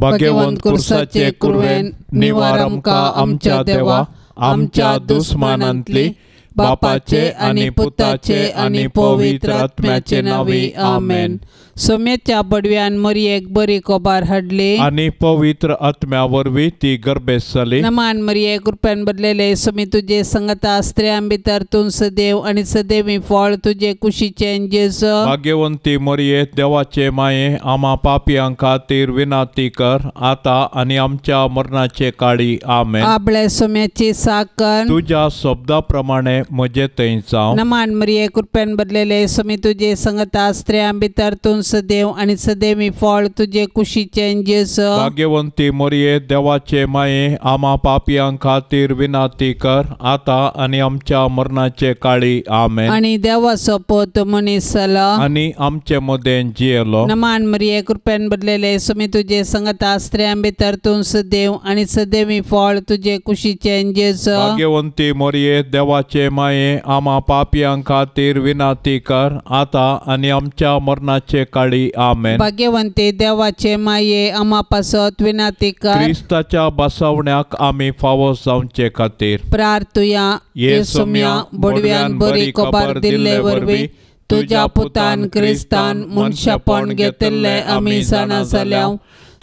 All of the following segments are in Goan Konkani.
भाग्यवंत कुर्साचे कुरवेन निवार आमकां आमच्या देवा आमच्या दुस्मानांतली बापाचे आनी पुताचे आनी पवित्र आत्म्याचे नांवी आमेन. सोम्याच्या बडव्यान मरियेक बरी कोबार हाडली आनी पवित्र आत्म्या वरवीं ती गर्भेस्त जाली. नमान मरिये कृपेन भरलेले सोमी तुजे संगता स्त्रियां भितर तूं सदैव आनी सदैवी फळ तुजे कुशीचें जेजू. भाग्यवंती मरिये देवाचे माये आमा पापयां खातीर विनंती कर आतां आनी आमच्या मरणाचे काळी आमेन. आबळे सोम्याची साकर तुज्या शब्दा प्रमाणे म्हजे थंय जावं. नमान मरिये कृपेन भरलेले सोमी तुजे संगता स्त्रियां भितर तूं सदैव आनी सदैवी फळ तुजे कुशीचें जेजू. भाग्यवंती मरिये देवाचे माये आमा पापयां खातीर विनंती कर आतां आनी आमच्या मरणाचे काळी आमेन. आनी देवाचो पूत मनीस जालो आनी आमचे मदें जियेलो. नमान मरिये कृपेन भरलेले सोमी तुजे संगता स्त्रियां भितर तूं सदैव आनी सदैवी फळ तुजे कुशीचें जेजू. भाग्यवंती मरिये देवाचे माये आमा पापयां खातीर विनंती कर आतां आनी आमच्या मरणाचे काळी आमेन. भाग्यवंती देवाचे माये आमा पासत विनंती कर. क्रिस्ताच्या बसवण्याक आमी फावो जावचे खातीर प्रार्थुया. ये सोम्या बडव्यान बरी खबर दिल्ले वरवीं तुज्या पुतान क्रिस्तान मनशापण घेतिल्लें आमी जाणा जाल्या.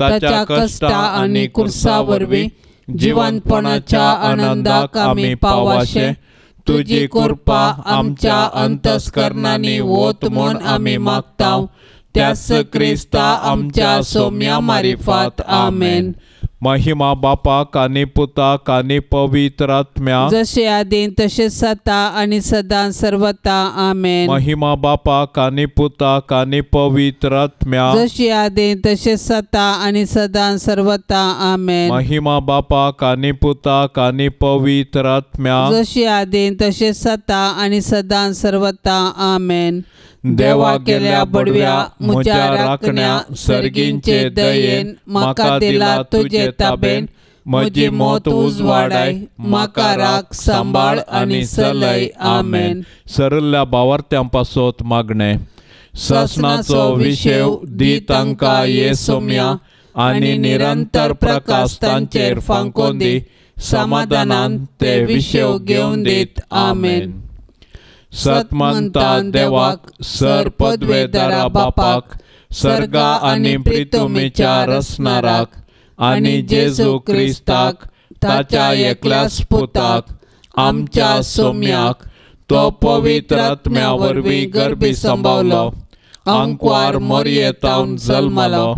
ताच्या कश्टा आनी कुर्सा वरवीं जिवंतपणाच्या आनंदाक आमी पावाशे. तुजी कृपा आमच्या अंतस्करणांनी वत म्हूण आमी मागता. त्यास क्रिस्ता आमच्या सोम्या मारिफात आमेन. महिमा बापाक आनी पुताक आनी पवित्र आत्म्याक जशे आदीं तशें सता आनी सदां सर्वता आमेन. महिमा बापाक आनी पुताक आनी पवित्र आत्म्याक जशे आदीं तशें सता आनी सदां सर्वता आमेन. महिमा बापाक आनी पुताक आनी पवित्र आत्म्याक जशे आदीं तशें सता आनी सदां सर्वता आमेन. देवा गेल्या बडव्या म्हज्या राखण्या सर्गींचे दयेन म्हाका दिला तुजे ताबेन म्हजी मत उजवाडाय म्हाका राख सांबाळ आनी चलय आमेन. सरल्या भावार्थ्यां पासत मागणें. सासणाचो विशेव दी तांकां ये सोम्या आनी निरंतर प्रकाश तांचेर फांकोन दी समाधानान ते विशेव घेवन दीत आमेन. सतमंता देवाक सर पदवेदारा बापाक सर्गा आनी प्रितुमेच्या रसनाराक आनी जेजू क्रिस्ताक ताच्या एकल्याच पुताक आमच्या सोम्याक तो पवित्र आत्म्या वरवीं गर्भी सांबावलो आंकवार मरयेतावन जल्मलो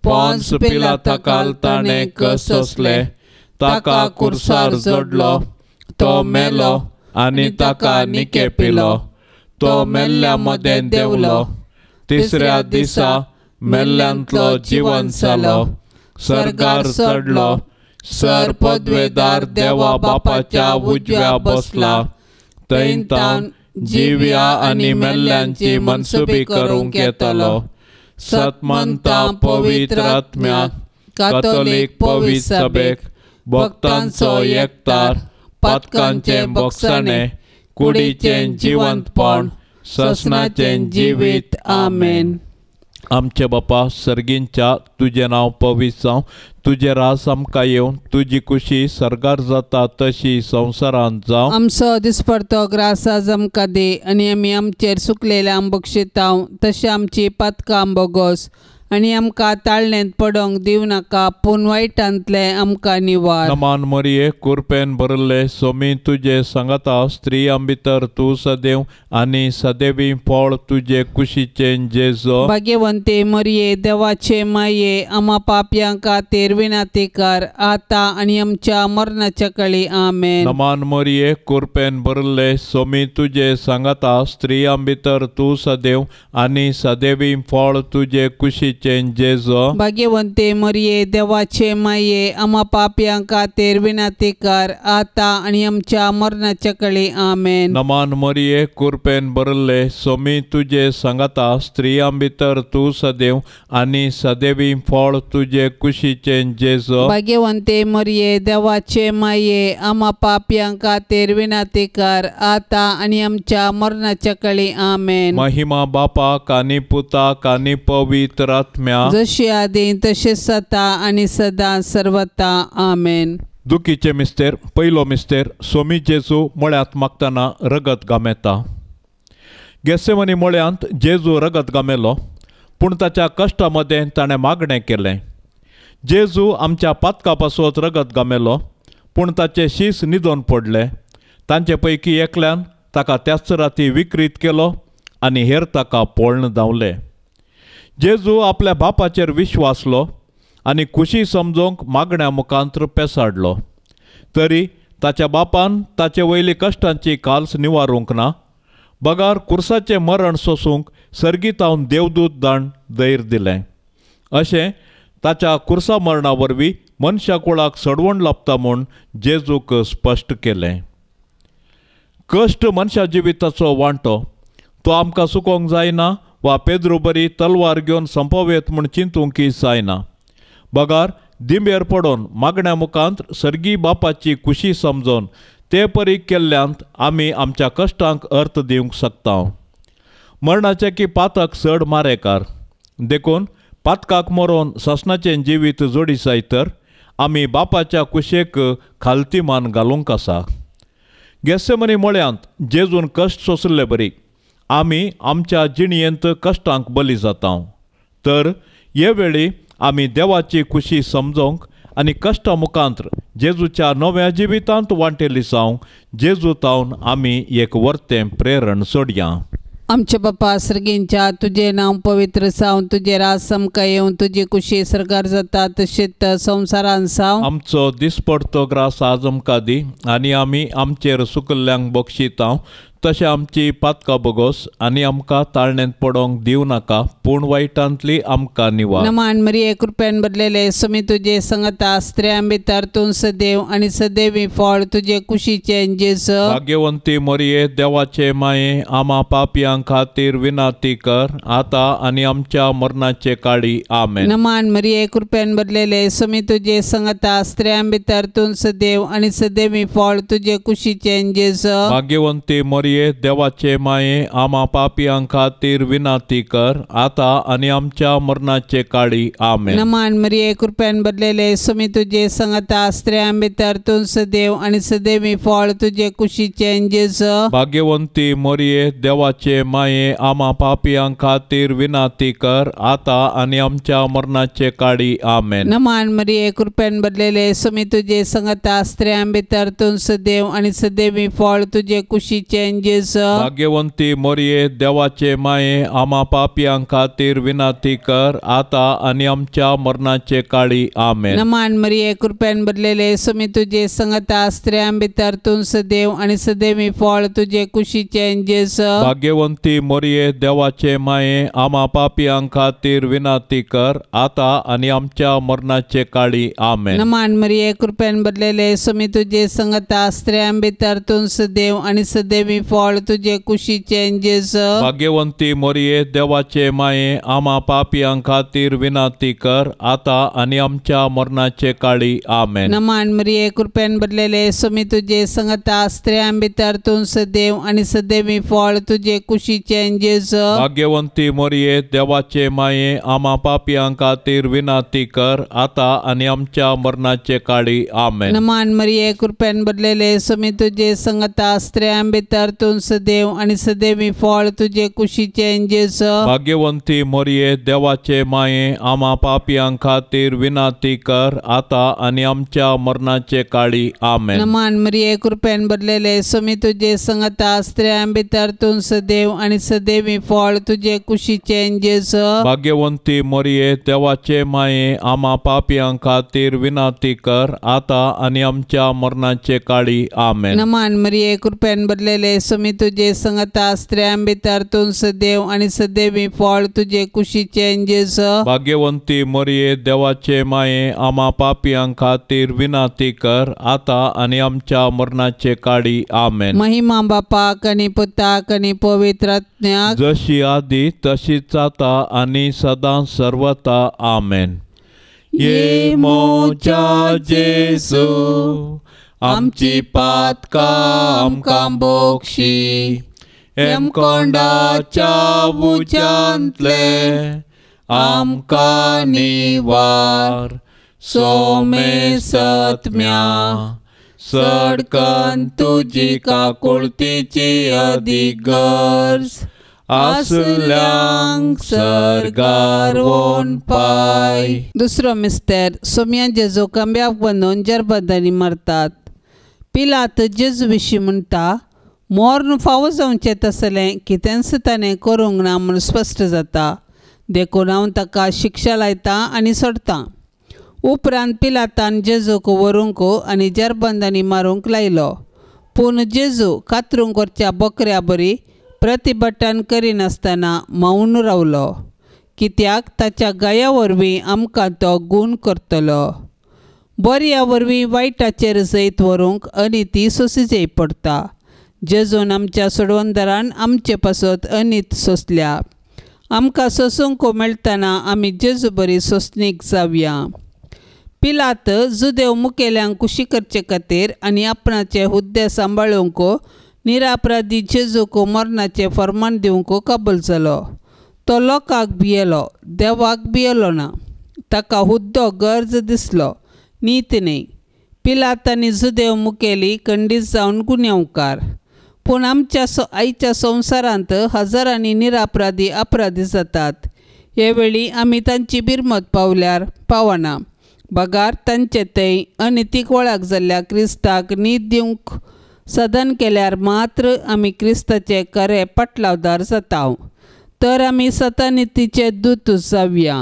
पोन्स पिलाता ताणें कसोसले ताका कुर्सार जोडलो तो मेलो आनी ताका निके पिलो तो मेल्ल्या मदें देंवलो तिसऱ्या दिसा मेल्ल्यांतलो जिवन जालो सर्गार चडलो सर पदवेदार देवा बापाच्या उजव्या बसला थंय तावन जिव्या आनी मेल्ल्यांची मनसुबी करूंक येतलो. सतमंता पवित्र आत्म्याक कातोलीक पवित्र सभेक भक्तांचो एकतार पातकांचें बोगसाणें कुडीचें जिवंतपण ससनाचें जिवीत आमेन. आमचे बापा सर्गींच्या तुजें नांव पवित्र जावं तुजें रास आमकां येवन तुजी कुशी सर्गार जाता तशी संवसारांत जावं. आमचो दिसपडतो ग्रास आज आमकां दी आनी आमी आमचेर सुकलेल्या बक्षितांव तशें आमची पातकां बोगोस आनी आमकां ताळणेंत पडोंक दिवं नाका पूण वायटांतलें आमकां निवार. नमान मरिये कुरपेन भरिल्ले सोमी तुजे सांगाता स्त्रियां भितर तूं सदैव आनी सदैवी फळ तुजे कुशीचें जेजू. भाग्यवंते मरिये देवाचे माये आमा पापयां खातीर विनंती कर आतां आनी आमच्या मरणाच्या काळी आमेन. नमान मरिये कुरपेन भरिल्ले सोमी तुजे सांगाता स्त्रियां भितर तूं सदैव आनी सदैवी फळ तुजे कुशीचें जेजू. भाग्यवंते मरिये देवाचे माये आमा पापयां खातीर विनंती कर आतां आनी आमच्या मरणाच्या काळी आमेन. नमान मरिये कुरपेन भरिल्ले सोमी तुजे सांगाता स्त्रियां भितर तूं सदैव आनी सदैवी फळ तुजे कुशीचें जेजू. भाग्यवंते मरिये देवाचे माये आमा पापयां खातीर विनंती कर आतां आनी आमच्या मरणाच्या काळी आमेन. महिमा बापाक आनी पुताक आनी पवित्र आत्म्या, जशी आदी तशें सता आनी सदां सर्वता. आमेन. दुखीचे मिस्तेर. पयलो मिस्तेर. सोमी जेजू मळ्यांत मागतना रगत गामेता. गेसेमनी मळ्यांत जेजू रगत गामेलो, पूण ताच्या कश्टा मदें ताणें मागणें केलें. जेजू आमच्या पातका पासत रगत गामेलो, पूण ताचे शीस न्हिदोन पडले. तांचे पैकी एकल्यान ताका त्याच राती विक्रीत केलो आनी हेर ताका पळण धांवले. जेजू आपल्या बापाचेर विश्वासलो आनी खुशी समजोवंक मागण्या मुखांत पेसाडलो. तरी ताच्या बापान ताचे वयली कश्टांची काल्स निवारूंक ना, बगार कुर्साचें मरण सोसूंक सर्गीतावन देवदूत दाण धैर्य दिलें. अशें ताच्या कुर्सा मरणा वरवीं मनशा कुळाक सडवण लाबता म्हूण जेजूक स्पश्ट केलें. कश्ट मनशा जिविताचो वांटो, तो आमकां सुकोवंक जायना वा पेद्रू बरी तलवार घेवन संपवयेत म्हूण चिंतूंकय जायना. बगार दिंबेर पडोन मागण्या मुखांत सर्गी बापाची खुशी समजोन ते परी केल्ल्यांत आमी आमच्या कश्टांक अर्थ दिवंक शकता. मरणाचें की पातक चड मारेकार, देखून पातकाक मरोन सासणाचें जिवीत जोडी जाय तर आमी बापाच्या कुशेक खालती मान घालूंक आसा. गेसेमनी मळ्यांत जेजून कश्ट सोंसले बरी आमी आमच्या जिणयेंत कश्टांक बली जाता. तर हे वेळी आमी देवाची खुशी समजोवंक आनी कश्टा मुखांत जेजूच्या नव्या जिवितांत वांटेली जावंक जेजू तावन आमी एक वर्तें प्रेरण सोडया. आमच्या बापा सर्गींच्या, तुजें नांव पवित्र जावं, तुजें राज आमकां येवं, तुजी कुशी सरकार जाता तशेंच संवसारान जावं. आमचो दिसपडतो ग्रास आज आमकां दी आनी आमी आमचेर सुकल्ल्यांक बक्षितांव तशें आमची पातकां बोगोस आनी आमकां ताळणेंत पडोवंक दिवं नाका, पूण वायटांतली आमकां निवार. नमान मरिये, कृपेन भरलेले, स्वामी तुजे संगता, स्त्रियां भितर तूं सदैव आनी सदैवी फळ तुजे कुशीचें जेजू. भाग्यवंती मरिये, देवाचे माये, आमा पापयां खातीर विनंती कर आतां आनी आमच्या मरणाचे काळी. आमेन. नमान मरिये, कृपेन भरलेले, स्वामी तुजे संगता, स्त्रियां भितर तूं सदैव आनी सदैवी फळ तुजे कुशीचें जेजू. भाग्यवंती मरिये, देवाचे माये, आमा पापयां खातीर विनंती कर आतां आनी आमच्या मरणाचे काळी. आमेन. नमान मरिये, कृपेन भरलेले, स्वामी तुजे संगता, स्त्रियां भितर तूं सदैव आनी सदैवी फळ तुजे कुशीचें जेजू. भाग्यवंती मरिये, देवाचे माये, आमा पापयां खातीर विनंती कर आतां आनी आमच्या मरणाचे काळी. आमेन. नमान मरिये, कृपेन भरलेले, स्वामी तुजे संगता, स्त्रियां भितर तूं सदैव आनी सदैवी फळ तुजे कुशीचें जेजू. भाग्यवंती मरिये, देवाचे माये, आमा पापयां खातीर विनंती कर आतां आनी आमच्या मरणाचे काळी. आमेन. नमान मरिये, कृपेन भरलेले, स्वामी तुजे संगता, स्त्रियां भितर तूं सदैव आनी सदैवी फळ तुजे कुशीचें जेजू. भाग्यवंती मरिये, देवाचे माये, आमा पापयां खातीर विनंती कर आतां आनी आमच्या मरणाचे काळी. आमेन. नमान मरिये, कृपेन भरलेले, स्वामी तुजे संगता, स्त्रियां भितर तूं सदैव आनी सदैवी फळ तुजे कुशीचें जेजू. भाग्यवंती मरिये, देवाचे माये, आमा पापयां खातीर विनंती कर आतां आनी आमच्या मरणाचे काळी. आमेन. नमान मरिये, कृपेन भरलेले, स्वामी तुजे संगता, स्त्रियां भितर तूं सदैव आनी सदैवी फळ तुजे कुशीचें जेजू. भाग्यवंती मरिये, देवाचे माये, आमा पापयां खातीर विनंती कर आतां आनी आमच्या मरणाचे काळी. आमेन. नमान मरिये, कृपेन भरलेले, स्वामी तुजे संगता, स्त्रियां भितर तूं सदैव आनी सदैवी फळ तुजे कुशीचें जेजू. भाग्यवंती मरिये, देवाचे माये, आमा पापयां खातीर विनंती कर आतां आनी आमच्या मरणाचे काळी. आमेन. नमान मरिये, कृपेन भरलेले, स्वामी तुजे संगता, स्त्रियां भितर तूं सदैव आनी सदैवी फळ तुजे कुशीचें जेजू. भाग्यवंती मरिये, देवाचे माये, आमा पापयां खातीर विनंती कर आतां आनी आमच्या मरणाचे काळी. आमेन. नमान मरिये, कृपेन भरलेले, स्वामी तुजे संगता, स्त्रियां भितर तूं सदैव आनी सदैवी फळ तुजे कुशीचें जेजू. भाग्यवंती मरिये, देवाचे माये, आमा पापयां खातीर विनंती कर आतां आनी आमच्या मरणाचे काळी. आमेन. महिमा बापाक आनी पुताक आनी पवित्र आत्म्याक, जशी आदी तशीच आतां आनी सदां सर्वता. आमेन. ये मोजा जेजू, आमची पातकां आमकां बोक्षी, हेमकोंडाच्या उज्यांतले आमकां निवार सोमेसत्म्या सडकन तुजी काकुळतीची अदीक गरज आसल्यांक सर्गार वोन पाय. दुसरो मिस्तेर सोम्या जेजू खांब्याक बांदून जरबंदांनी मारतात. पिलात जेजू विशीं म्हणटा, मोर्न फावो जावचें तसलें कितेंच ताणें करूंक ना म्हूण स्पश्ट जाता, देखून हांव ताका शिक्षा लायतां आनी सोडटां. उपरांत पिलातान जेजूक व्हरूंक आनी जरबंदांनी मारूंक लायलो. पूण जेजू कातरूंक व्हरच्या बकऱ्या बरी प्रतिभटन करिनासतना मौन रावलो, कित्याक ताच्या गया वरवीं आमकां तो गूण करतलो. बऱ्या वरवीं वायटाचेर जैत व्हरूंक अनिती सोंसची पडटा. जेजून आमच्या सोडवणदारान आमचे पासत अनीत सोंसल्या. आमकां सोंसूंक मेळटना आमी जेजू बरी सोंसणीक जावया. पिलात जुदेव मुखेल्यांक खुशी करचे खातीर आनी आपणाचे हुद्दे सांबाळूंक निरापराधी जेजूक मरणाचें फर्मान दिवंक कबूल जालो. तो लोकांक भियेलो, देवाक भियेलो ना. ताका हुद्दो गरज दिसलो, नीत न्हय. पिलात आनी जुदेव मुखेली खंडीत जावन गुन्यांवकार. पूण आमच्या आयच्या संवसारांत हजारांनी निरापराधी अपराधी जातात. हे वेळी आमी तांची बिरमत पावल्यार पावना, बगार तांचे थंय अनितीक वळख जाल्ल्या क्रिस्ताक नीत दिवंक सदन केल्यार मात्र आमी क्रिस्ताचे खरे पटलावदार जाता. तर आमी सतानितीचे दूत जावया.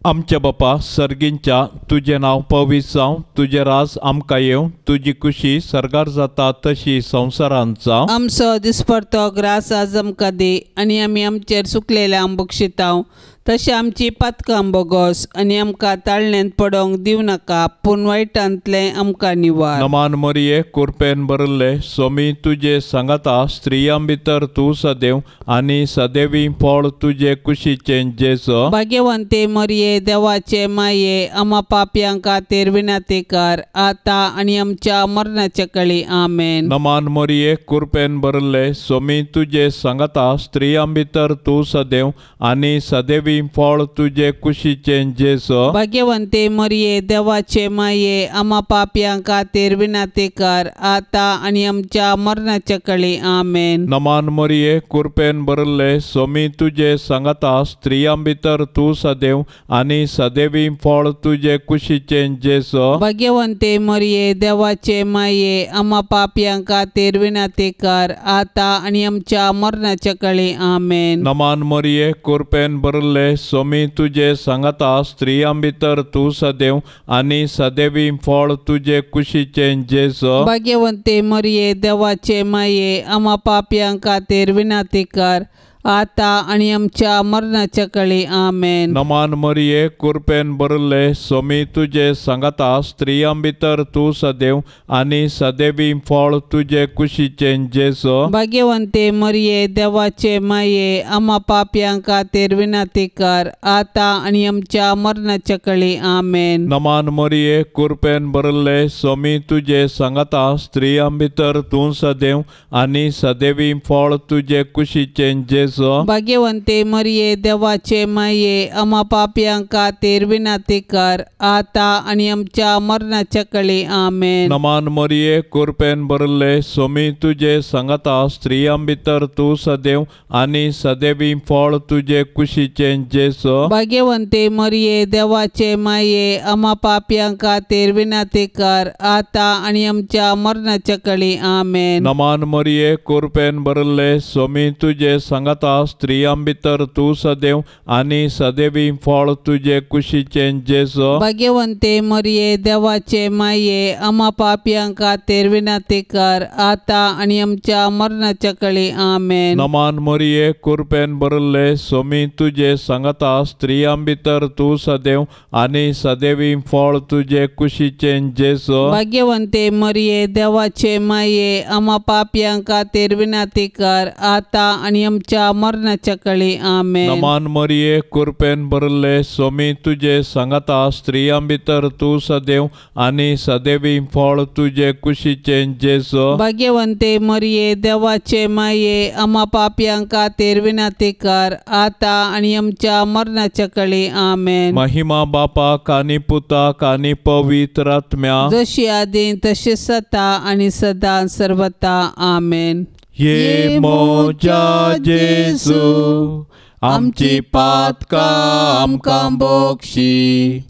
आमच्या बापा सर्गींच्या, तुजें नांव पवित्र जावं, तुजें राज आमकां येवं, तुजी खुशी सर्गार जाता तशी संवसारांत जावं. आमचो दिसपडतो ग्रास आज आमकां दी आनी आमी आमचेर सुकलेल्या बक्षितांव तशें आमची पातकां बोगोस आनी आमकां ताळण्यांत पडोवंक दिवं नाका, पूण वायटांतलें आमकां निवार. नमान मरिये, कुरपेन भरिल्ले, सोमी तुजे सांगाता, स्त्रियां भितर तूं सदैव आनी सदैवी फळ तुजे कुशीचें जेजू. भाग्यवंते मरिये, देवाचे माये, आमा पापयां खातीर विनंती कर आतां आनी आमच्या मरणाच्या कळी. आमेन. नमान मरिये, कुरपेन भरिल्ले, सोमी तुजे सांगाता, स्त्रियां भितर तूं सदैव आनी सदैवी फळ तुजे कुशीचें जेजू. भाग्यवंते मरिये, देवाचे माये, आमा पापयां खातीर विनंती कर आतां आनी आमच्या मरणाच्या कळी. आमेन. नमान मरिये, कुरपेन भरिल्ले, सोमी तुजे सांगाता, स्त्रियां भितर तूं सदैव आनी सदैवी फळ तुजे कुशीचें जेजू. भाग्यवंते मरिये, देवाचे माये, आमा पापयां खातीर विनंती कर आतां आनी आमच्या मरणाच्या कळी. आमेन. नमान मरिये, कुरपेन भरिल्ले, सोमी तुजे सांगाता, स्त्रियां भितर तूं सदैव आनी सदैवी फळ तुजे कुशीचें जेजू. भाग्यवंते मरिये, देवाचे माये, आमा पापयां खातीर विनंती कर आतां आनी आमच्या मरणाच्या कळी. आमेन. नमान मरिये, कुरपेन भरिल्ले, सोमी तुजे सांगाता, स्त्रियां भितर तूं सदैव आनी सदैवी फळ तुजे कुशीचें जेजू. भाग्यवंते मरिये, देवाचे माये, आमा पापयां खातीर विनंती कर आतां आनी आमच्या मरणाच्या कळी. आमेन. नमान मरिये, कुरपेन भरिल्ले, सोमी तुजे सांगाता, स्त्रियां भितर तूं सदैव आनी सदैवी फळ तुजे कुशीचें जेजू. भाग्यवंते मरिये, देवाचे माये, आमा पापयां खातीर विनंती कर आतां आनी आमच्या मरणाच्या कळी. आमेन. नमान मरिये, कुरपेन भरिल्ले, सोमी तुजे सांगाता, स्त्रियां भितर तूं सदैव आनी सदैवी फळ तुजे कुशीचें जेजू. भाग्यवंते मरिये, देवाचे माये, आमा पापयां खातीर विनंती कर आतां आनी आमच्या मरणाच्या कळी. आमेन. नमान मरिये, कुरपेन भरिल्ले, सोमी तुजे सांगाता, स्त्रियां भितर तूं सदैव आनी सदैवी फळ तुजे कुशीचें जेजू. भाग्यवंते मरिये, देवाचे माये, आमा पापयां खातीर विनंती कर आतां आनी आमच्या मरणाच्या कळी. आमेन. नमान मरिये, कुरपेन भरिल्ले, सोमी तुजे सांगाता, स्त्रियां भितर तूं सदैव आनी सदैवी फळ तुजे कुशीचें जेजू. भाग्यवंते मरिये, देवाचे माये, आमा पापयां खातीर विनंती कर आतां आनी आमच्या आमच्या मरणाच्या कळी. आमेन. नमान मरिये, कृपेन भरले, स्वामी तुजे सांगाता, स्त्रियां भितर तूं सदैव आनी सदैवी फळ तुजे कुशीचें जेजू. भाग्यवंते मरिये, देवाचे माये, आमा पापयां खातीर विनंती कर आतां आनी आमच्या मरणाच्या कळी. आमेन. महिमा बापाक आनी पुताक आनी पवित्र आत्म्याक, जशी आदी तशी सता आनी सदां सर्वता. आमेन. ये म्हज्या जेजू, आमची पातकां आमकां बक्षी,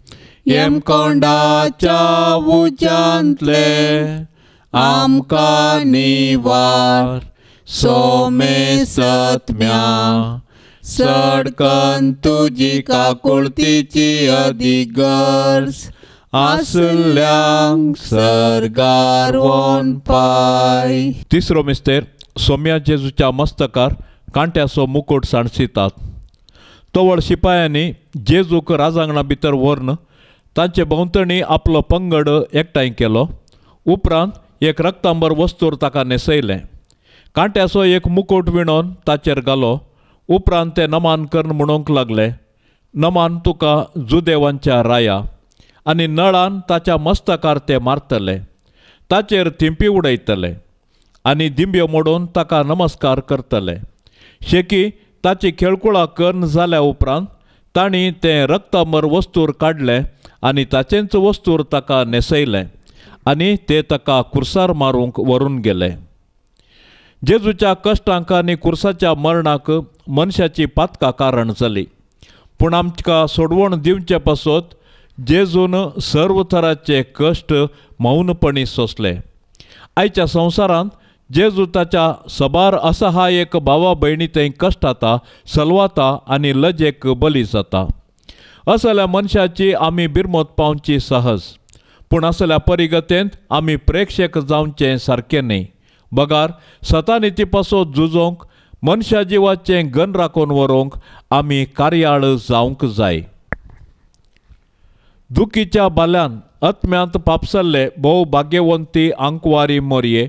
येमकोंडाच्या उज्यांतले आमकां निवार, सोमे सत्म्या सडकन तुजी काकुळतीची अदीक गरज आसल्यांक सर्गार वोन पाय. तिसरो मिस्तेर. सोम्या जेजूच्या मस्तकार कांट्याचो मुकुट सांडसितात. तवळ शिपायांनी जेजूक राजांगणा भितर व्हरून तांचे भोंवतणी आपलो पंगड एकठांय केलो. उपरांत एक रक्तांबर वस्तूर ताका न्हेसयलें. कांट्याचो एक मुकुट विणोन ताचेर घालो. उपरांत ते नमान करून म्हणूंक लागले, नमान तुका जुदेवांच्या राया. आनी नळान ताच्या मस्तकार ते मारतले, ताचेर थिंपी उडयतले आनी दिंब्यो मोडून ताका नमस्कार करतले. शेकी ताची खेळकुळा करून जाल्या उपरांत तांणी तें रक्तांबर वस्तूर काडलें आनी ताचेंच वस्तूर ताका न्हेसयलें आनी ते ताका कुर्सार मारूंक व्हरून गेले. जेजूच्या कश्टांक आनी कुर्साच्या मरणाक मनशाची पातकां कारण जाली, पूण आमकां सोडवण दिवचे पासत जेजून सर्व थराचे कश्ट मौनपणी सोंसले. आयच्या संवसारांत जेजू ताच्या सबार असहायक भावा भयणी थंय कश्टाता, सलवाता आनी लजेक बली जाता. असल्या मनशाची आमी बिरमत पावची सहज, पूण असल्या परिगतेंत आमी प्रेक्षक जावचें सारकें न्हय. बगार सतानिती पासत झुजोंक, मनशा जिवाचें गन राखून व्हरूंक आमी कार्याळ जावंक जाय. दुखीच्या बाल्यान आत्म्यांत पापसल्ले भोव भाग्यवंती आंकवारी मोरये,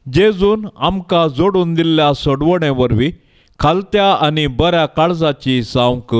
जेजून आमकां जोडून दिल्ल्या सोडवणे वरवीं खालत्या आनी बऱ्या काळजाची जावंक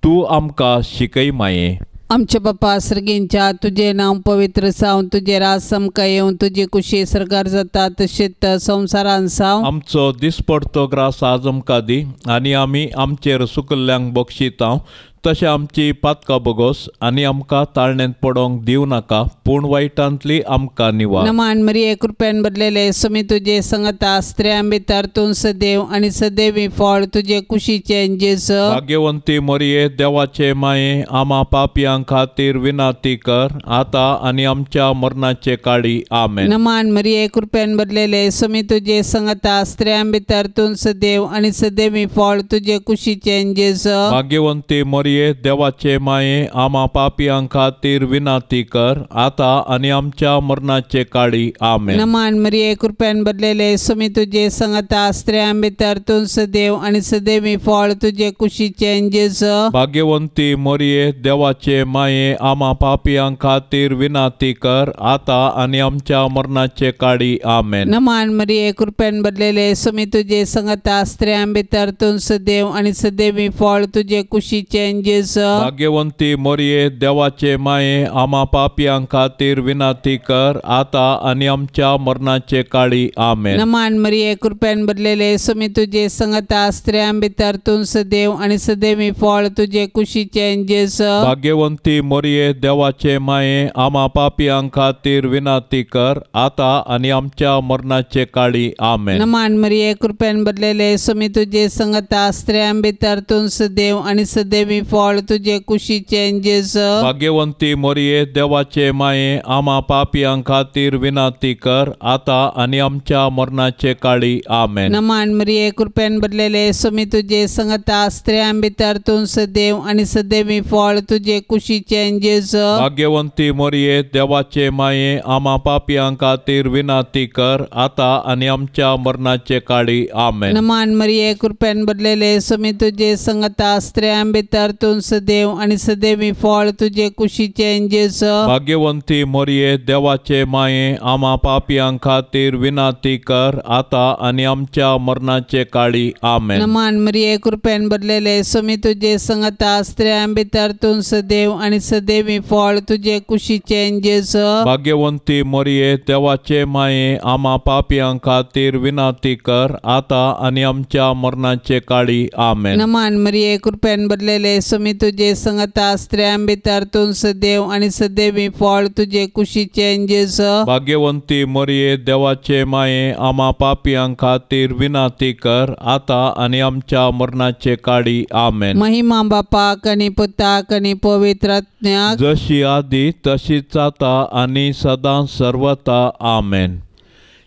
तूं आमकां शिकय माये. आमच्या बापा सर्गींच्या, तुजें नांव पवित्र जावं, तुजें राज आमकां येवं, तुजी कुशी सरकार जाता तशेंच संवसारान जावं. आमचो दिसपडतो ग्रास आज आमकां दी आनी आमी आमचेर सुकल्ल्यांक बक्षितांव तशें आमची पातकां बगोस आनी आमकां ताळण्यांत पडोंक दिवं नाका, पूण वायटांतली आमकां निवार. नमान मरिये, कृपेन भरलेले, स्वामी तुजे संगता, स्त्रियां भितर तूं सदैव आनी सदैवी फळ तुजे कुशीचें जेजू. भाग्यवंती मरिये, देवाचे माये, आमा पापयां खातीर विनंती कर आतां आनी आमच्या मरणाचे काळी. आमेन. नमान मरिये, कृपेन भरलेले, स्वामी तुजे संगता, स्त्रियां भितर तूं सदैव आनी सदैवी फळ तुजे कुशीचें जेजू. भाग्यवंती मरिये, देवाचे माये, आमा पापयां खातीर विनंती कर आतां आनी आमच्या मरणाचे काळी. आमेन. नमान मरिये, कृपेन भरलेले, स्वामी तुजे संगता, स्त्रियां भितर तूं सदैव आनी सदैवी फळ तुजे कुशीचें जेजू. भाग्यवंती मरिये, देवाचे माये, आमा पापयां खातीर विनंती कर आतां आनी आमच्या मरणाचे काळी. आमेन. नमान मरिये, कृपेन भरलेले, स्वामी तुजे संगता, स्त्रियां भितर तूं सदैव आनी सदैवी फळ तुजे कुशीचें जेजू. भाग्यवंती मरिये, देवाचे माये, आमा पापयां खातीर विनंती कर आतां आनी आमच्या मरणाचे काळी. आमेन. नमान मरिये, कृपेन भरलेले, स्वामी तुजे संगता, स्त्रियां भितर तूं सदैव आनी सदैवी फळ तुजे कुशीचें जेजू. भाग्यवंती मरिये, देवाचे माये, आमा पापयां खातीर विनंती कर आतां आनी आमच्या मरणाचे काळी. आमेन. नमान मरिये, कृपेन भरलेले, स्वामी तुजे संगता, स्त्रियां भितर तूं सदैव आनी सदैवी फळ तुजे कुशीचें जेजू. भाग्यवंती मरिये, देवाचे माये, आमा पापयां खातीर विनंती कर आतां आनी आमच्या मरणाचे काळी. आमेन. नमान मरिये, कृपेन भरलेले, स्वामी तुजे संगता, स्त्रियां भितर तूं सदैव आनी सदैवी फळ तुजे कुशीचें जेजू. भाग्यवंती मरिये, देवाचे माये, आमा पापयां खातीर विनंती कर आतां आनी आमच्या मरणाचे काळी. आमेन. नमान मरिये, कृपेन भरलेले, स्वामी तुजे संगता, स्त्रियां भितर तूं सदैव आनी सदैवी फळ तुजे कुशीचें जेजू. भाग्यवंती मरिये देवाचे माये आमा पापयां खातीर विनंती कर आतां आनी आमच्या मरणाचे काळी. आमेन. नमान मरिये कृपेन भरलेले स्वामी तुजे संगता स्त्रियां भितर तूं सदैव आनी सदैवी फळ तुजे कुशीचें जेजू. भाग्यवंती मरिये देवाचे माये आमा पापयां खातीर विनंती कर आतां आनी आमच्या मरणाचे काळी. आमेन. नमान मरिये कृपेन भरलेले स्वामी तुजे संगता स्त्रियां भितर तूं सदैव आनी सदैवी फळ तुजे कुशीचें जेजू. भाग्यवंती मरिये देवाचे माये आमा पापयां खातीर विनंती कर आतां आनी आमच्या मरणाचे काळी. आमेन. महिमा बापाक आनी पुताक आनी पवित्र आत्म्याक, जशी आदी तशीच आतां आनी सदां सर्वता. आमेन.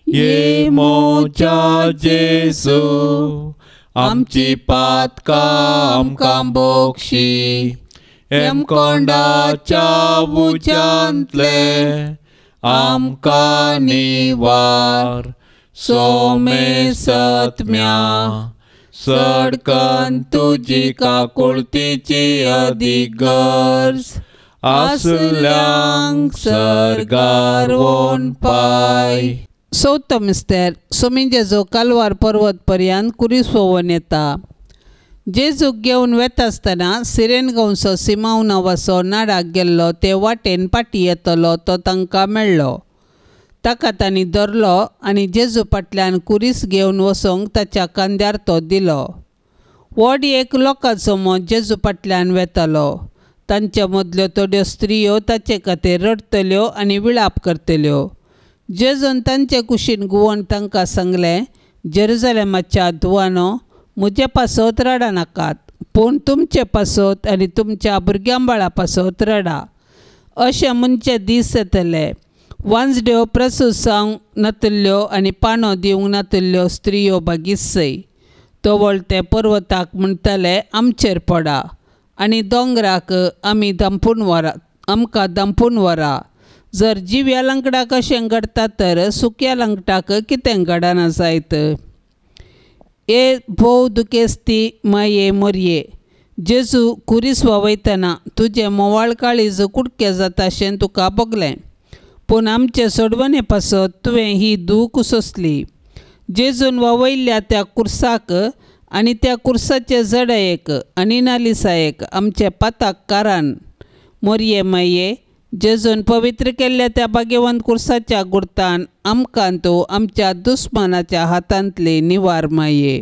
ये मोजा जेजू आमची पातकां आमकां बोक्षी, हेमकोंडाच्या उज्यांतले आमकां निवार, सोमे सत्म्या सडकन तुजी काकुळतीची अदीक गरज आसल्यांक सर्गार वोन पाय. चवथो मिस्तेर. स्वामी जेजू कालवार पर्वत पर्यंत कुरीस व्होंवन येता. जेजूक घेवन वेता आसतना सिरेन गांवचो सिमांव नांवाचो नाडाक गेल्लो ते वाटेन पाटी येतलो तो तांकां मेळ्ळो. ताका तांणी धरलो आनी जेजू फाटल्यान कुरीस घेवन वचोंक ताच्या खांद्यार तो दिलो. व्हड एक लोकांचो मत जेजू फाटल्यान वेतालो. तांच्या मदल्यो थोड्यो स्त्रियो ताचे खातीर रडटल्यो आनी विळाप करतल्यो. जेजून तांचे कुशीन घुंवोन तांकां सांगलें, जेरुजलेमाच्या धुवानो, म्हजे पासत रडा नाकात, पूण तुमचे पासत आनी तुमच्या भुरग्यां बाळा पासत रडा. अशें म्हणचे दीस येतले, वांजड्यो प्रसूत जावंक नातिल्ल्यो आनी पानो दिवंक नातिल्ल्यो स्त्रियो भागीत तवळ ते पर्वताक म्हणटले, आमचेर पडा, आनी दोंगराक आमी धांपून व्हरा, आमकां धांपून व्हरा. जर जिव्या लंकडाक अशें घडटा तर सुक्या लंकटाक कितें घडना जायत. ए भोव दुखेस्ती माये मोरये, जेजू कुरीस वावयतना तुजें मोवाळ काळीज कुडके जाता अशें तुका भोगलें, पूण आमचे सोडवणे पासत तुवें ही दूख सोंसली. जेजून वावयल्ल्या त्या कुर्साक आनी त्या कुर्साचे जडयेक आनी नालिसायेक आमचे पाताक कारान मोरये माये, जेजून पवित्र केल्ल्या त्या भाग्यवंत कुर्साच्या गुर्तान आमकां तूं आमच्या दुस्मानाच्या हातांतली निवार माये.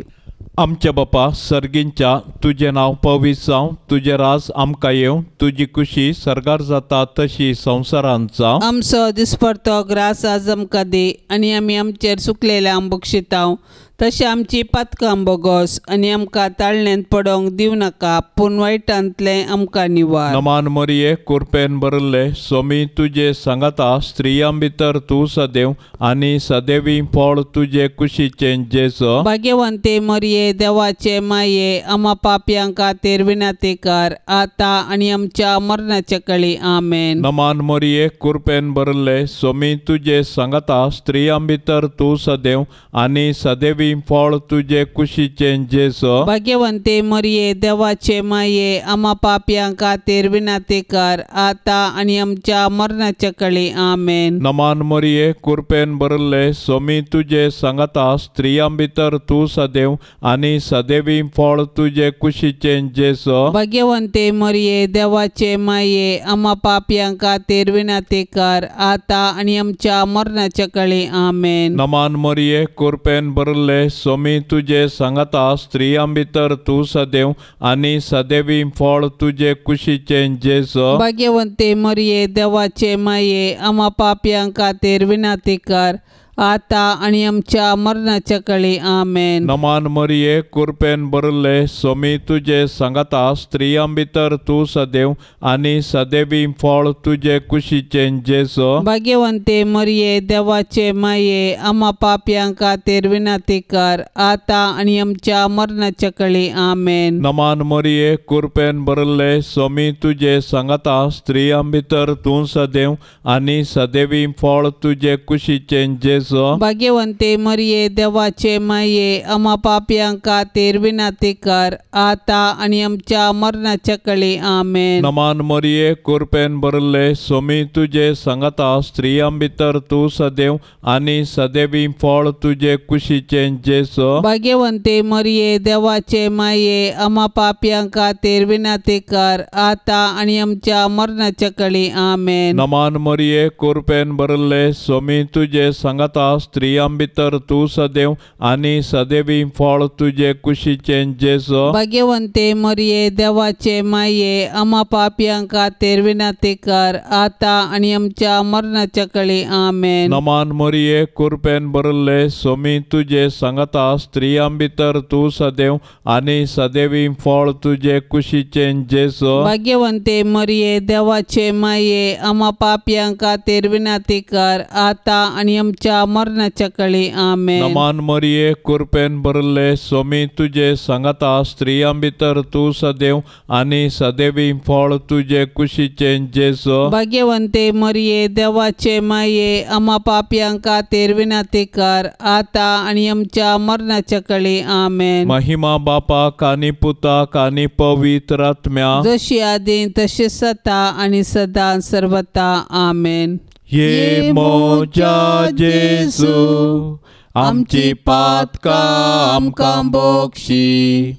आमच्या बापा सर्गींच्या, तुजें नांव पवित्र जावं, तुजें राज आमकां येवं, तुजी खुशी सर्गार जाता तशी संवसारांत जावं. आमचो दिसपडतो ग्रास आज आमकां दी आनी आमी आमचेर सुकलेल्या बक्षितांव तशें आमची पातकां बोगोस आनी आमकां ताळण्यांत पडोंक दिवं नाका, पूण वायटांतलें आमकां निवार. नमान मरिये कुरपेन भरिल्ले स्वामी तुजे सांगाता, स्त्रियां भितर तूं सदैव आनी सदैवी फळ तुजे कुशीचें जेजू. भाग्यवंते मरिये देवाचे माये, आमा पापयां खातीर विनंती कर आतां आनी आमच्या मरणाचे कळी. आमेन. नमान मरिये कुरपेन भरिल्ले स्वामी तुजे सांगाता, स्त्रियां भितर तूं सदैव आनी सदैवी फळ तुजे कुशीचें जेजू. भाग्यवंते मरिये देवाचे माये, आमा पापयां खातीर विनंती कर आतां आनी आमच्या मरणाचे कळी. आमेन. नमान मरिये कुरपेन भरिल्ले स्वामी तुजे सांगाता, स्त्रियां भितर तूं सदैव आनी सदैवी फळ तुजे कुशीचें जेजू. भाग्यवंते मरिये देवाचे माये, आमा पापयां खातीर विनंती कर आतां आनी आमच्या मरणाचे कळी. आमेन. नमान मरिये कुरपेन भरिल्ले स्वामी तुजे सांगाता, स्त्रियां भितर तूं सदैव आनी सदैवी फळ तुजे कुशीचें जेजू. भाग्यवंते मरिये देवाचे माये, आमा पापयां खातीर विनंती कर आतां आनी आमच्या मरणाच्या कळी. आमेन. नमान मरिये कुरपेन भरिल्ले स्वामी तुजे सांगाता, स्त्रियां भितर तूं सदैव आनी सदैवी फळ तुजे कुशीचें जेजू. भाग्यवंते मरिये देवाचे माये, आमा पापयां खातीर विनंती कर आतां आनी आमच्या मरणाच्या कळी. आमेन. नमान मरिये कुरपेन भरिल्ले स्वामी तुजे सांगाता, स्त्रियां भितर तूं सदैव आनी सदैवी फळ तुजे कुशीचें जेजू. जेजू। भाग्यवंते मरिये देवाचे माये आमा पापयां खातीर विनंती कर आता आनी आमच्या मरणाच्या कळी आमेन। नमान मरिये कृपेन भरले स्वामी तुजे सांगाता स्त्रियां भितर तूं सदैव आनी सदैवी फळ तुजे कुशीचें जेजू। भाग्यवंते मरिये देवाचे माये आमा पापयां खातीर विनंती कर आता आनी आमच्या मरणाच्या कळी आमेन। नमान मरिये कृपेन भरले स्वामी तुजे सांगाता स्त्रियां भितर तूं सदैव आनी सदैवी फळ तुजे कुशीचें जेजू। भाग्यवंते मरिये देवाचे माये आमा पापयां खातीर विनंती कर आता आनी आमच्या मरणाच्या कळी आमेन। नमान मरिये कृपेन भरले स्वामी तुजे सांगाता स्त्रियां भितर तूं सदैव आनी सदैवी फळ तुजे कुशीचें जेजू। भाग्यवंते मरिये देवाचे माये आमा पापयां खातीर विनंती कर आता आनी आमच्या मरणाच्या कळी आमेन। नमान मरिये कृपेन भरले स्वामी तुजे सांगाता स्त्रियां भितर तूं सदैव आनी सदैवी फळ तुजे कुशीचें जेजू। भाग्यवंते मरिये देवाचे माये आमा पापयां खातीर विनंती कर आता आनी आमच्या मरणाच्या कळी आमेन। महिमा बापाक आनी पुताक आनी पवित्र आत्म्याक, जशी आदी तशी सता आनी सदा सर्वता आमेन। ये मोजा जेजू आमची पातकां आमकां बक्षी,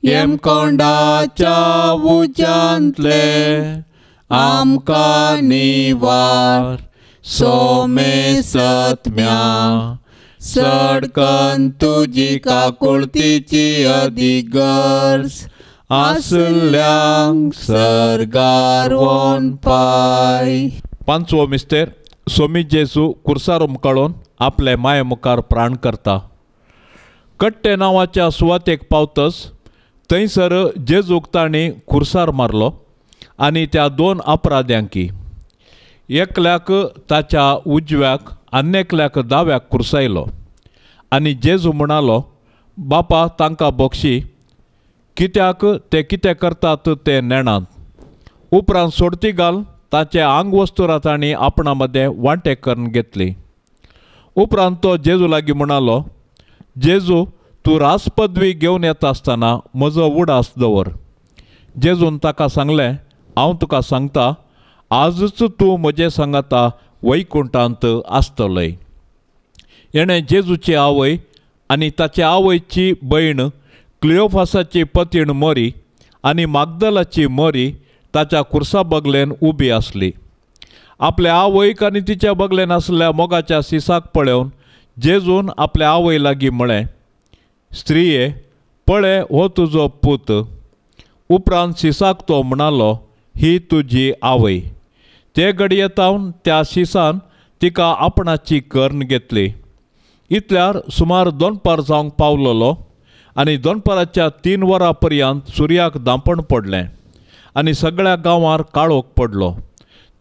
येमकोंडाच्या उज्यांतले आमकां निवार, सोमे सत्म्या सडकन तुजी काकुळतीची अदीक गरज आसल्यांक सर्गार वोन पाय। पांचवो मिस्तेर सोमी जेजू कुर्सार उमकाळून आपले माये मुखार प्राण करता। कट्टे नांवाच्या सुवातेक पावतच थंयसर जेजूक तांणी कुर्सार मारलो आनी त्या दोन अपराध्यांकी एकल्याक ताच्या उजव्याक आनी एकल्याक दाव्याक कुर्सायलो। आनी जेजू म्हणालो, बापा तांकां बक्षी, कित्याक ते कितें करतात ते नेणात। उपरांत सोडती घाल ताचे आंगवस्तुरां तांणी आपणा मदें वांटे करून घेतली। उपरांत तो जेजू लागीं म्हणालो, जेजू तूं राजपदवी घेवन येता आसतना म्हजो उडास दवर। जेजून ताका सांगलें, हांव तुका सांगता आजच तूं म्हजे सांगाता वैकुंठांत आसतलय। हेणें जेजूची आवय आनी ताचे आवयची भयण क्लियोफासाची पतीण मरी आनी मागदलाची मरी ताच्या कुर्सा बगलेन उबी आसली। आपल्या आवयक आनी तिच्या बगलेन आसल्या मोगाच्या सिसाक पळोवन जेजून आपल्या आवय लागीं म्हळें, स्त्रिये पळय हो तुजो पूत। उपरांत सिसाक तो म्हणालो, ही तुजी आवय। ते घडये तावन त्या सिसान तिका आपणाची कर्ण घेतली। इतल्यार सुमार दोनपार जावंक पावलोलो आनी दोनपाराच्या 3 वरां पर्यंत सुर्याक दांपण पडलें आनी सगळ्या गांवार काळोख पडलो।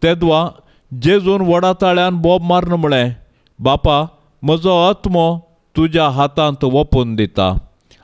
तेदवा जेजून व्हडा ताळ्यान बोब मारून म्हळें, बापा म्हजो आत्मो तुज्या हातांत ओपून दिता।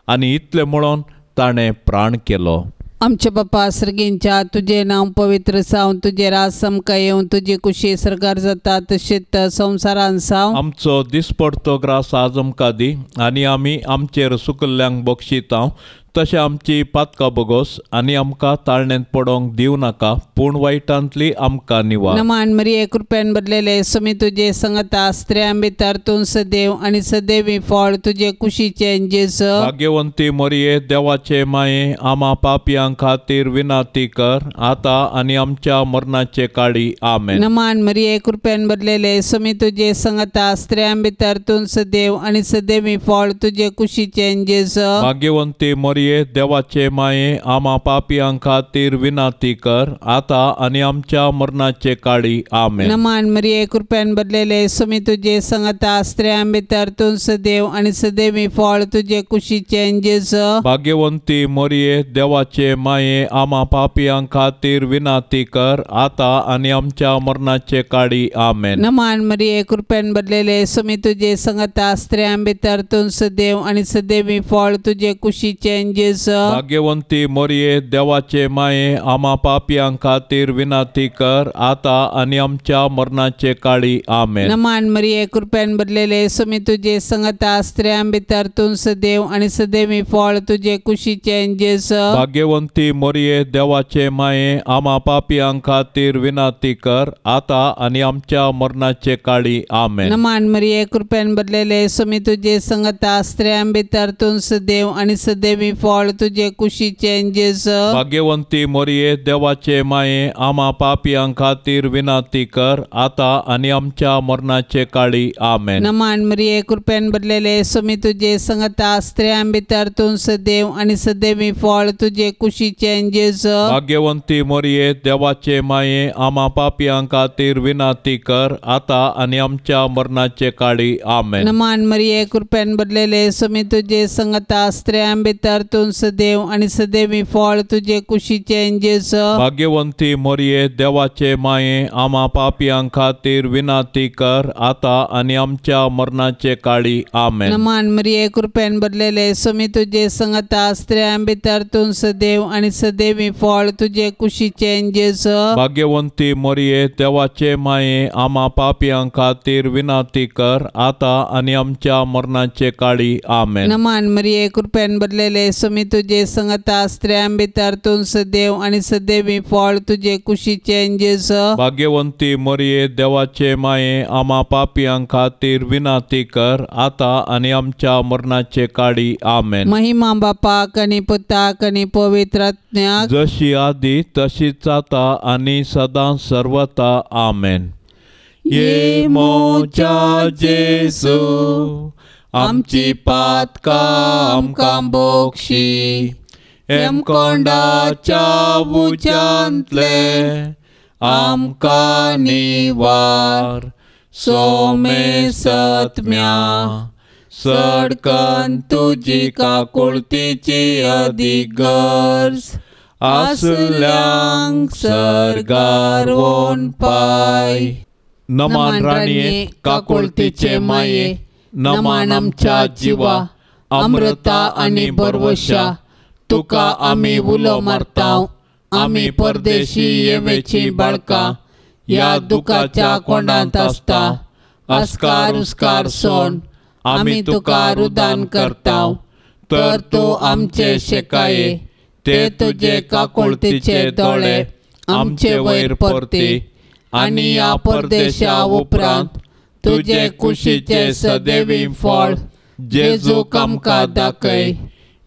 आनी इतलें म्हणून ताणें प्राण केलो। आमच्या बापा सर्गींच्या तुजें नांव पवित्र जावं, तुजें राज आमकां येवं, तुजी कुशी सरकार जाता तशेंच संवसारान जावं। आमचो दिसपडतो ग्रास आज आमकां दी आनी आमी आमचेर सुकल्ल्यांक बक्षितांव तशें आमची पातकां बगोस आनी आमकां ताळणेंत पडोंक दिवं नाका, पूण वायटांतली आमकां निवार। नमान मरिये कृपेन भरलेले स्वामी तुजे संगता, स्त्रियां भितर तूं सदैव आनी सदैवी फळ तुजे कुशीचें जेजू। भाग्यवंती मरिये देवाचे माये आमा पापयां खातीर विनंती कर आता आनी आमच्या मरणाचे काळी आमेन। नमान मरिये कृपेन भरलेले स्वामी तुजे संगता, स्त्रियां भितर तूं सदैव आनी सदैवी फळ तुजे कुशीचें जेजू। भाग्यवंती मरिये देवाचे माये आमा पापयां खातीर विनंती कर आता आनी आमच्या मरणाचे काळी आमेन। नमान मरिये कृपेन भरलेले स्वामी तुजे संगता, स्त्रियां भितर तूं सदैव आनी सदैवी फळ तुजे कुशीचें जेजू। भाग्यवंती मरिये देवाचे माये आमा पापयां खातीर विनंती कर आता आनी आमच्या मरणाचे काळी आमेन। नमान मरिये कृपेन भरलेले स्वामी तुजे संगता, स्त्रियां भितर तूं सदैव आनी सदैवी फळ तुजे कुशीचें जेजू। भाग्यवंती मोरये देवाचे माये आमा पापयां खातीर विनंती कर आता आनी आमच्या मरणाचे काळी आमेन। नमान मरिये कृपेन भरलेले स्वामी तुजे संगता स्त्रियां भितर तूं सदैव आनी सदैवी फळ तुजे कुशीचे जेजू। भाग्यवंती मोरये देवाचे माये आमा पापयां खातीर विनंती कर आता आनी आमच्या मरणाचे काळी आमेन। नमान मरिये कृपेन भरलेले स्वामी तुजे संगता स्त्रियां भितर तूं सदैव आनी सदैवी फळ तुजे कुशीचे जेजू। भाग्यवंती मोरये देवाचे माये आमा पापयां खातीर विनंती कर आता आनी आमच्या मरणाचे काळी आमेन। नमान मरिये कृपेन भरलेले स्वामी तुजे संगता स्त्रियां भितर तूं सदैव आनी सदैवी फळ तुजे कुशीचे जेजू। भाग्यवंती मोरये देवाचे माये आमा पापयां खातीर विनंती कर आता आनी आमच्या मरणाचे काळी आमेन। नमान मरिये कृपेन भरलेले स्वामी तुजे संगता स्त्रियां भितर तूं सदैव आनी सदैवी फळ तुजे कुशीचे जेजू। भाग्यवंती मोरये देवाचे माये आमा पापयां खातीर विनंती कर आता आनी आमच्या मरणाचे काळी आमेन। नमान मरिये कृपेन भरलेले स्वामी तुजे संगता स्त्रियां भितर तूं सदैव आनी सदैवी फळ तुजे कुशीचे जेजू। भाग्यवंती मोरये देवाचे माये आमा पापयां खातीर विनंती कर आता आनी आमच्या मरणाचे काळी आमेन। नमान मरिये कृपेन भरलेले स्वामी तुजे संगता स्त्रियां भितर तूं सदैव आनी सदैवी फळ तुजे कुशीचे जेजू। भाग्यवंती मोरये देवाचे माये आमा पापयां खातीर विनंती कर आता आनी आमच्या मरणाचे काळी आमेन। महिमा बापाक आनी पुताक आनी पवित्र आत्म्याक, जशी आदी तशीच आता आनी सदां सर्वता आमेन। ये मोजा जेजू आमची पातकां आमकां बोक्षी, हेमकोंडाच्या उज्यांतले आमकां निवार, सोमे सत्म्या सडकन तुजी काकुळतीची अदीक गरज आसल्यांक सर्गार वोन पाय। नमान राणये काकुळतीचे माये, नमान आमच्या जिवा अमृता आनी बरवशा, तुका आमी उलो मारता, आमी परदेशी येवेची बाळकां ह्या दुखाच्या कोंडांत आसता, अस्कार उस्कार सोण आमी तुका रुदान करता, तर तूं आमचे शेकाये ते तुजे काकुळतीचे दोळे आमचे वयर परती आनी ह्या परदेशा उपरांत तुजे कुशीचे सदैवी फळ जेजूक आमकां दाखय।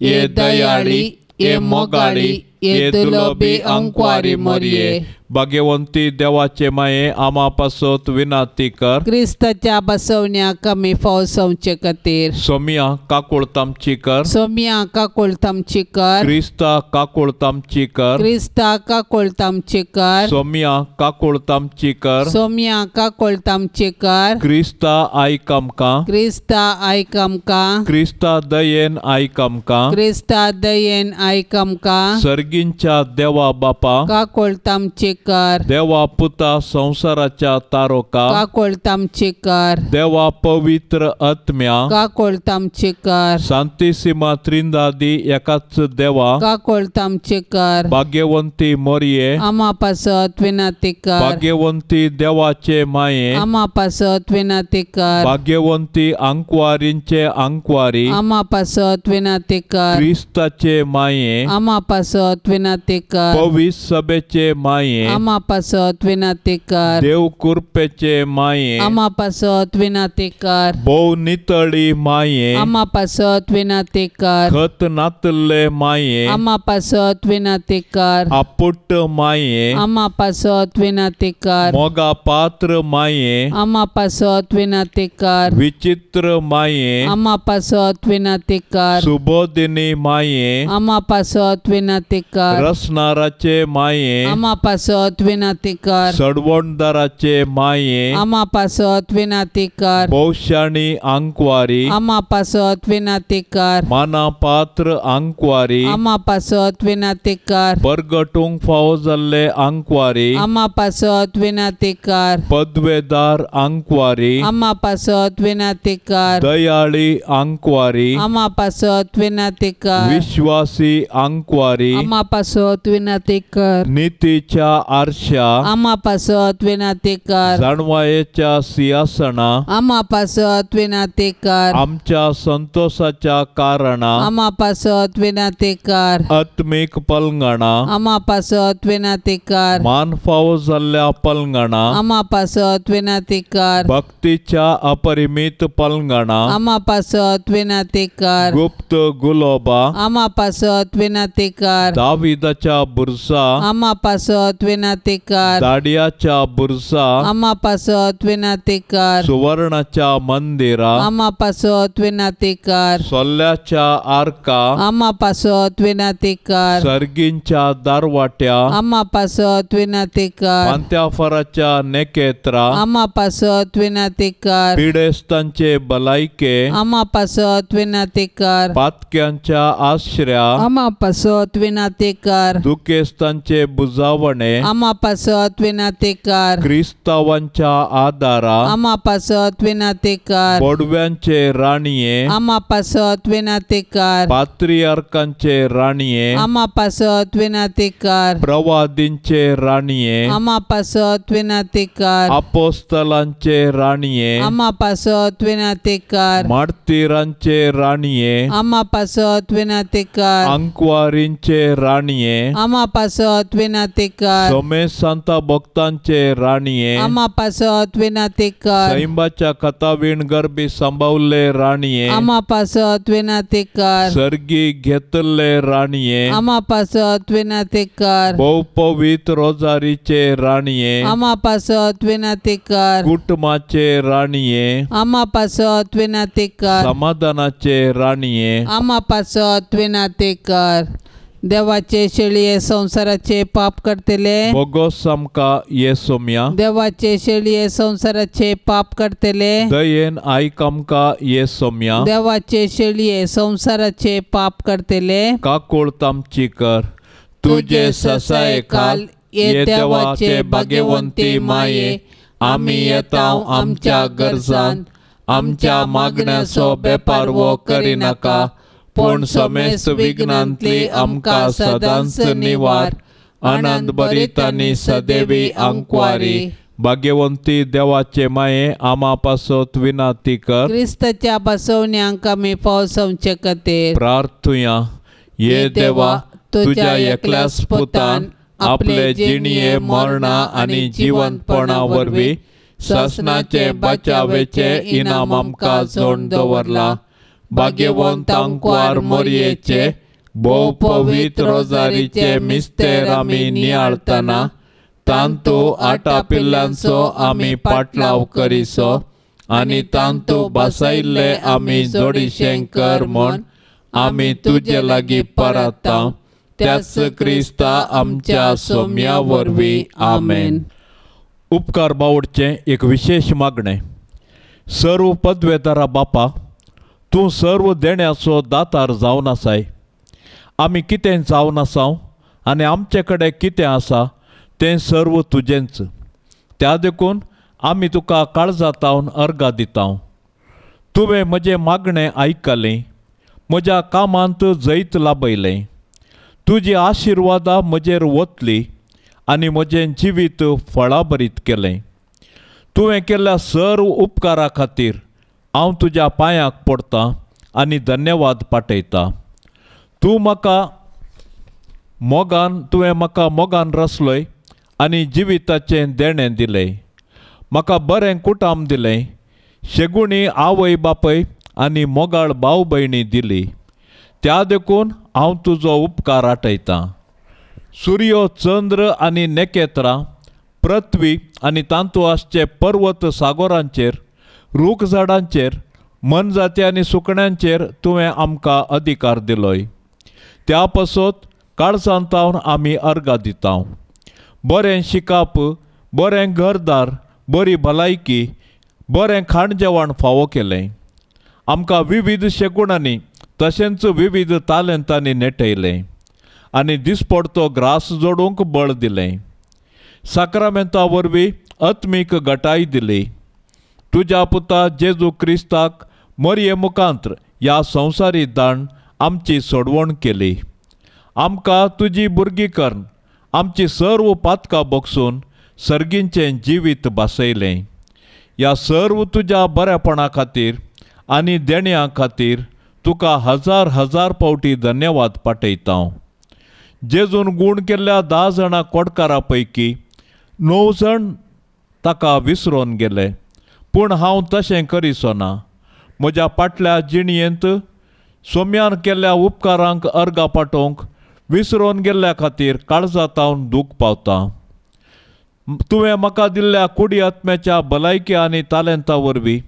ये दयाळी, ये मोगाळी, ये दुलोबी अंकवारी मोरये। भाग्यवंती देवाचे माये आमा पासत विनंती कर, क्रिस्ताच्या बसवण्याक आमी फावसोवचे खातीर। सोमिया काकुळत आमची कर, सोमिया काकुळत आमची कर, क्रिस्ता काकुळत आमची कर, क्रिस्ता काकुळत आमची कर, सोमिया काकुळत आमची कर, सोमिया काकुळत आमची कर, क्रिस्ता आयक आमकां, क्रिस्ता आयक आमकां, क्रिस्ता दयेन आयक आमकां, क्रिस्ता दयेन आयक आमकां, सर्गींच्या देवा बापा काकुळत आमची कर, देवा पुता संवसाराच्या तारोका काकुळत आमची कर, देवा पवित्र आत्म्या काकुळत आमची कर, शांतिसीमा त्रिंदादी एकाच देवा काकुळत आमची कर, भाग्यवंती मोरये आमा पासत विनंती कर, भाग्यवंती देवाचे माये आमा पासत विनंती कर, भाग्यवंती आंकवारींचे आंकवारी आमा पासत विनंती कर, क्रिस्ताचे माये आमा पासत विनंती कर, पवित्र सभेचे माये आमा पासत विनंती कर, देव कृपेचे माये आमा पासत विनंती कर, भोव नितळी माये आमा पासत विनंती कर, खत नातल्ले माये आमा पासत विनंती कर, आपुट माये आमा पासत विनंती कर, मोगा पात्र माये आमा पासत विनंती कर, विचित्र माये आमा पासत विनंती कर, सुबोधिनी माये आमा पासत विनंती कर, रसनाराचे माये आमा पासत पासत विनाती कर। सडवणदाराचे माये आमा पासत विनाती कर। भोवशाणी आंकवारी आमा पासत विनाती कर। मानापात्र आंकवारी आमा पासत विनाती कर। परगटूंक फावो जाल्ले आंकवारी आमा पासत विनाती कर। पदवेदार आंकवारी आमा पासत विनाती कर। दयाळी आंकवारी आमा पासत विनाती कर। विश्वासी आंकवारी आमा पासत विनाती कर। नीतीच्या आरशा आमा पासत विनाती कर। जाणवायेच्या सिंहासना आमा पासत विनाती कर। आमच्या संतोषाच्या कारणा आमा पासत विनाती कर। आत्मीक पलंगणा आमा पासत विनाती कर। मान फावो जाल्ल्या पलंगणा आमा पासत विनाती कर। भक्तीच्या अपरिमित पलंगणा आमा पासत विनाती कर। गुप्त गुलोबा आमा पासत विनाती कर। दाविदाच्या बुरसा आमा पासत विनाती कर। दाडियाच्या बुरसा आमा पासत विनाती कर। सुवर्णाच्या मंदिरा आमा पासत विनाती कर। सोल्ल्याच्या आरका आमा पासत विनाती कर। सर्गींच्या दारवाट्या आमा पासत विनाती कर। पांत्याफराच्या नेकेत्रा आमा पासत विनाती कर। पिडेस्तांचे बलायके आमा पासत विनाती कर। पातक्यांच्या आश्र्या आमा पासत विनाती कर। दुखेस्तांचे बुजावणे आमा पासत विनाती कर। क्रिस्तावांच्या आदारा आमा पासत विनाती कर। बोडव्यांचे राणये आमा पासत विनाती कर। पात्रियार्कांचे राणये आमा पासत विनाती कर। प्रवादींचे राणये आमा पासत विनाती कर। अपोस्तलांचे राणये आमा पासत विनाती कर। मार्तीरांचे राणये आमा पासत विनाती कर। आंकवारींचे राणये आमा पासत विनाती कर। सोमेसांता भक्तांचे राणये आमा पासत विनाती कर। सैंबाच्या कथावीण गर्भी सांबावल्ले राणये आमा पासत विनाती कर। सर्गी घेतल्ले राणये आमा पासत विनाती कर। भोव पवित्र रोजारीचे राणये आमा पासत विनाती कर। कुटुंबाचे राणये आमा पासत विनाती कर। समाधानाचे राणये आमा पासत विनाती कर। देवाचे शेळये संसाराचे पाप करतले बोगोस आमकां ये सोम्या। देवाचे शेळये संसाराचे पाप करतले दयेन आयक आमकां ये सोम्या। देवाचे शेळये संसाराचे पाप करतले काकूळत आमची कर। तुजे ससाये खाल ये देवाचे भाग्यवंती माये आमी येता आमच्या गरजान आमच्या मागण्याचो बेपारवो करिनाका पूण समेस्त विघ्नांतली आमकां सदांच निवार। आनंद भरीत आनी सदैवी आंकवारी भाग्यवंती देवाचे माये आमा पासत विनाती कर। क्रिस्ताच्या बसवण्यांक आमी पावसावचे खातीर प्रार्थुया। ये देवा तुज्या एकल्याच पुतान आपले जिणये मरणा आनी जिवंतपणा वरवीं सासणाचे बचावेचे इनाम आमकां जोड दवरला। भाग्यवंत आंकवार मोरयेचे भोव पवित्र रोजारीचे मिस्तेर आमी नियाळतना तांतू आटापिल्ल्यांचो आमी पाटलाव करिसो आनी तांतू बसायिल्ले आमी जोडीशें कर म्हूण आमी तुजे लागीं परता त्याच क्रिस्ता आमच्या सोम्या वरवीं आमेन। उपकार बावडचें एक विशेष मागणें। सर्व पदवेदारा बापा तूं सर्व देण्याचो दातार जावन आसाय। आमी कितें जावन आसाव आनी आमचे कडेन कितें आसा तें सर्व तुजेंच। त्या देखून आमी तुका काळजातावन अर्गां दिता। तुवें म्हजें मागणें आयकलें, म्हज्या कामांत जैत लाभयलें। तुजी आशिर्वादां म्हजेर वतली आनी म्हजें जिवीत फळाभरीत केलें। तुवें केल्ल्या सर्व उपकारा खातीर हांव तुज्या पांयाक पडटा आनी धन्यवाद पाठयता। तूं म्हाका मोगान तुवें म्हाका मोगान रसलोय आनी जिविताचें देणें दिलें। म्हाका बरें कुटाम दिलें, शेगुणी आवय बापय आनी मोगाळ भाव भयणी दिली। त्या देखून हांव तुजो उपकार आठयतां। सूर्य चंद्र आनी नखेत्रां, पृथ्वी आनी तांतू आसचे पर्वत सागोरांचेर, रूख झाडांचेर, मनजाती आनी सुकण्यांचेर तुवें आमकां अधिकार दिलोय। त्या पासत काळजांतावन आमी अर्गां दिता। बरें शिकप, बरें घरदार, बरी भलायकी, बरें खाण जेवण फावो केलें. आमकां विविध शेगुणांनी तशेंच विविध तालेंतांनी नेटयलें आनी दिसपडतो ग्रास जोडूंक बळ दिलें. साक्रामेंता वरवीं आत्मीक गटाय दिली. तुज्या पुता जेजू क्रिस्ताक मरये मुखांत्र ह्या संवसारी दान आमची सोडवण केली. आमकां तुजी भुरगीं करून आमची सर्व पातकां बगसून सर्गींचें जिवीत भासयलें. ह्या सर्व तुज्या बऱ्यापणा खातीर आनी देण्या खातीर तुका हजार हजार पावटी धन्यवाद पाठयता. जेजून गूण केल्ल्या 10 जाणां कोटकारा पैकी 9 जाण ताका विसरून गेले, पूण हांव तशें करिसो ना. म्हज्या फाटल्या जिणयेंत सोम्यान केल्ल्या उपकारांक अर्गां पाठोवंक विसरून गेल्ल्या खातीर काळजांत दूख पावता. तुवें म्हाका दिल्ल्या कुडी आत्म्याच्या भलायकी आनी तालेंता वरवीं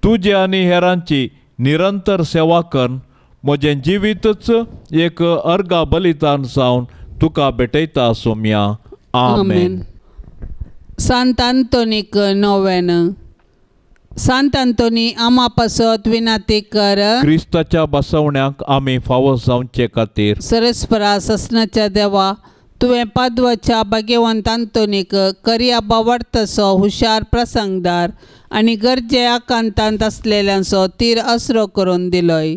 तुजे आनी हेरांची निरंतर सेवा करून म्हजें जिवीतच एक अर्गा बलिदान जावन तुका भेटयता सोम्या. आमेन. सांत आंतोनीक नोवेन. सांत आंतोनी आमा पासत विनाती कर. क्रिस्ताच्या बसवण्याक आमी फावो जावचे खातीर. सरस्परा ससनाच्या देवा, तुवें पादवाच्या भाग्यवंत आंतोनीक करया बावडतसो हुशार प्रसंगदार आनी गरजे आकांतांत आसलेल्यांचो तीर आसरो करून दिलोय.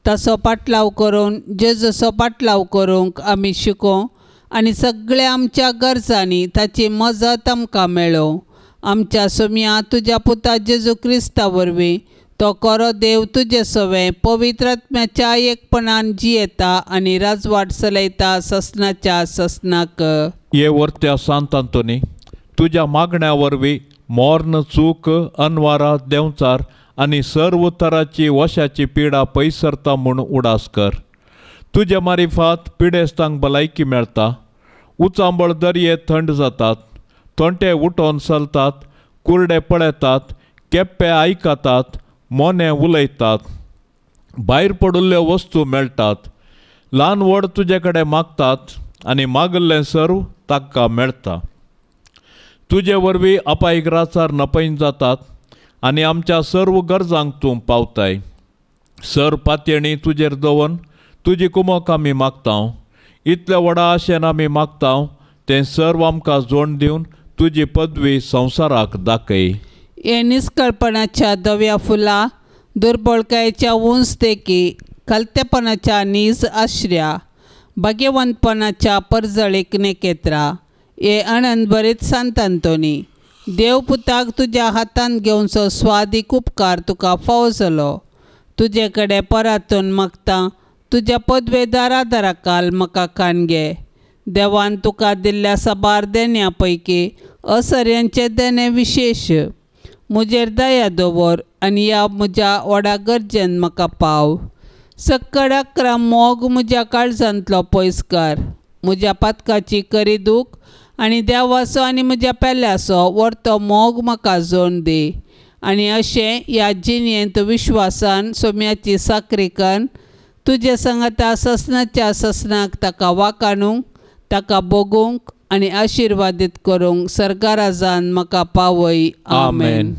तसो पाटलाव करून जेजूचो पाटलाव करूंक आमी शिकों आनी सगळ्या आमच्या गरजांनी ताची मजत आमकां मेळो. आमच्या सोम्या तुज्या पुता जेजू क्रिस्ता वरवीं तो कोरो देव तुजे सवें पवित्र आत्म्याच्या एकपणान जियेता आनी राजवाट चलयता ससनाच्या ससनाक. ये वर्त्या सांत आंतोनी, तुज्या मागण्या वरवीं मोर्न, चूक, अनवारा, देंवचार आनी सर्व तराची वशाची पिडा पयसरता म्हूण उडास कर. तुजे मारिफात पिडेस्तांक भलायकी मेळटा, उचांबळ दर्ये थंड जातात, तोंटे उठोन चलतात, कुरडे पळयतात, केप्पे आयकतात, मोने उलयतात, भायर पडिल्ल्यो वस्तू मेळटात, ल्हान व्हड तुजे कडेन मागतात आनी मागिल्लें सर्व तांकां मेळटा. तुजे वरवीं अपायक राचार नपयन जातात आनी आमच्या सर्व गरजांक तूं पावताय. सर पातयेणी तुजेर दवरून तुजी कुमक आमी मागता. इतल्या व्हडा आशेन आमी मागता तें सर्व आमकां जोड दिवन तुजी पदवी संवसाराक दाखय. हे निस्कळपणाच्या धव्या फुलां, दुर्बळकायेच्या उंच देखी, खलतेपणाच्या नीज आश्र्या, भाग्यवंतपणाच्या परजळीक नेकेत्रा, हे आनंद बरीत सांत आंतोनी, देव पुताक तुज्या हातांत घेवचो स्वादीक उपकार तुका फावो जालो. तुजे कडेन परातून मागता तुज्या पदवेदारा दाराकाल म्हाका कान घे. देवान तुका दिल्ल्या साबार देण्या पैकी असऱ्यांचें देणें विशेश. म्हजेर दया दवर आनी ह्या म्हज्या व्हडा गरजेन म्हाका पाव. सक्कड अकरा मोग म्हज्या काळजांतलो पयस कर. म्हज्या पातकाची करी दूख आनी देवाचो आनी म्हज्या पेल्याचो व्हरतो मोग म्हाका जोड दी. आनी अशें ह्या जिणेंत विश्वासान सोम्याची साकरी करून तुजे सांगाता ससनाच्या ससनाक ताका वाकाणूंक, ताका भोगूंक आनी आशिर्वादीत करूंक सरकाराजान म्हाका पावय. आमेन.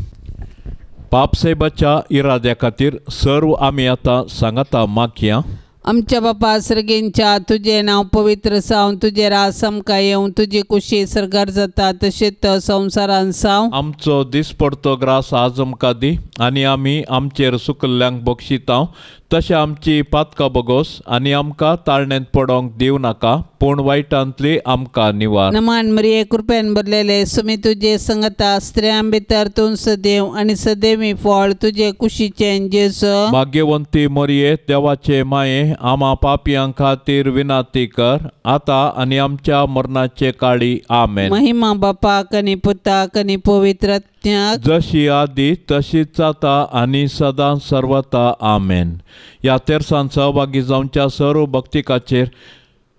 पापसाहेबाच्या इराद्या खातीर सर्व आमी आतां सांगाता मागया. आमच्या बापा सर्गेंच्या, तुजें नांव पवित्र जावं, तुजें राज आमकां येवं, तुजी कुशी सर्गार जाता तशेंच संवसारान जावं. आमचो दिसपडतो ग्रास आज आमकां दी आनी आमी आमचेर सुकल्ल्यांक बक्षितांव तशें आमची पातकां बगोस आनी आमकां ताळणेंत पडोंक दिवं नाका, पूण वायटांतली आमकां निवार. नमान मरिये, कृपेन भरलेले, सुमी तुजे संगता, स्त्रियां भितर तूं सदैव आनी सदैवी फळ तुजे कुशीचें जेजू. भाग्यवंती मरिये, देवाचे माये, आमा पापयां खातीर विनाती कर आतां आनी आमच्या मरणाचे काळी. आमेन. महिमा बापाक आनी पुताक आनी पवित्र आत्म्याक, जशी आदी तशीच जाता आनी सदां सर्वता. आमेन. ह्या तेरसान सहभागी जावच्या सर्व भक्तिकाचेर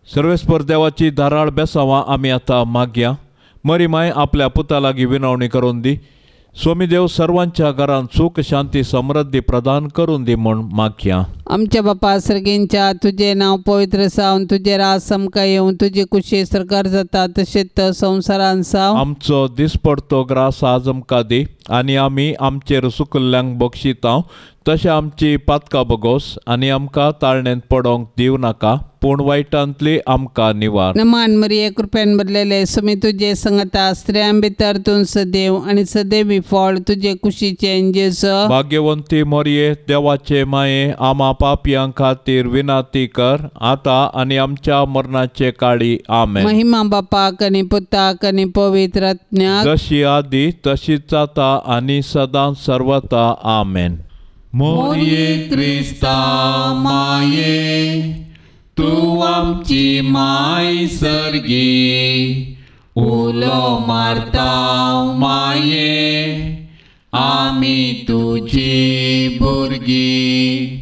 सर्वेस्पर देवाची धाराळ बेसावां आमी आतां मागया. मरी माय आपल्या पुता लागीं विनवणी करून दी. स्वामी देव सर्वांच्या घरांत सुख शांती समृद्धी प्रदान करून दी म्हूण मागया. आमच्या बापा सर्गींच्या तुझे नांव पवित्र सावन तुझे राज आमकां येवन तुजी कुशी सरकार जाता तशेंच संवसारान सावन. आमचो दिसपडतो ग्रास आज आमकां दी आनी आमी आमचेर सुकल्ल्यांक बक्षितांव तशें आमची पातकां बगोस आनी आमकां ताळणेंत पडोंक दिवं नाका पूण वायटांतली आमकां निवार. नमान मरिये कृपेन भरलेले स्वामी तुजे संगता स्त्रियां भितर तूं सदैव आनी सदैवी फळ तुजे कुशीचें जेजू. भाग्यवंती मरिये देवाचे माये आमा पापयां खातीर विनाती कर आतां आनी आमच्या मरणाचे काळी. आमेन. महिमा बापाक आनी पुताक आनी पवित्र आत्म्याक जशी आदी तशीच जाता आनी सदां सर्वता. आमेन. मोरये क्रिस्ता माये तूं आमची माय सर्गी उलो मारता माये आमी तुजी भुरगीं.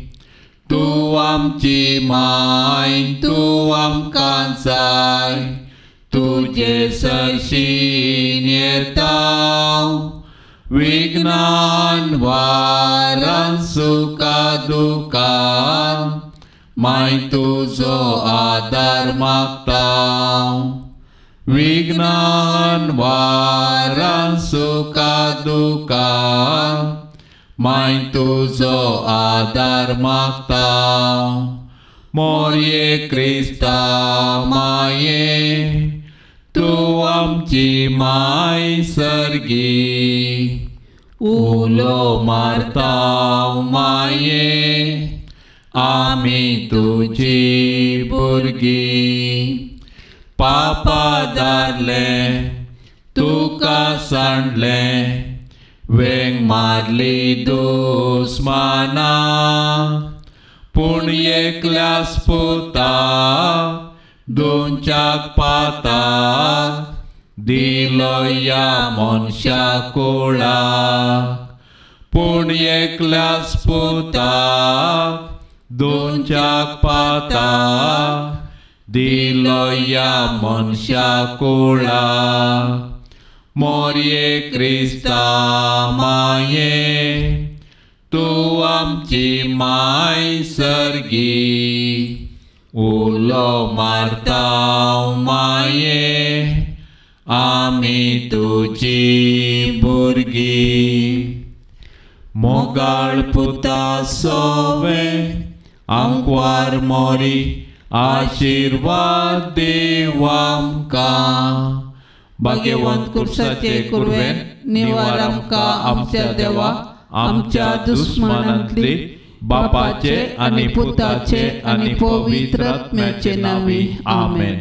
तूं आमची माय तूं आमकां जाय तुजे सरशीं येता विघ्नान वारान सुखा दुखान माय तुजो आदार मागता. विघ्नान वारान सुखा दुखान माय तुजो आदार मागता. मोरये क्रिस्ता माये तूं आमची माय सर्गी उलो मारता माये आमी तुजी भुरगीं. पापा धारले तुका सांडले वेंग मारली दुस्माना पूण एकल्यास पुता दोनच्याक पाता दिलो ह्या मनशा कुळाक. पूण एकल्यास पुताक दोनच्याक पाता दिलो ह्या मनशा कुळाक. मोरये क्रिस्ता माये तूं आमची माय सर्गी उलो मारता माये आमी तुजी भुरगीं. मोगाळ पुता सोवे आंकवार मोरी आशिर्वाद देव आमकां. भाग्यवंत कुर्साचे कुरवेन निवार आमकां आमच्या देवा आमच्या दुस्मानांतली बापाचे आनी पुताचे आनी पवित्र आत्म्याचे नांवी. आमेन.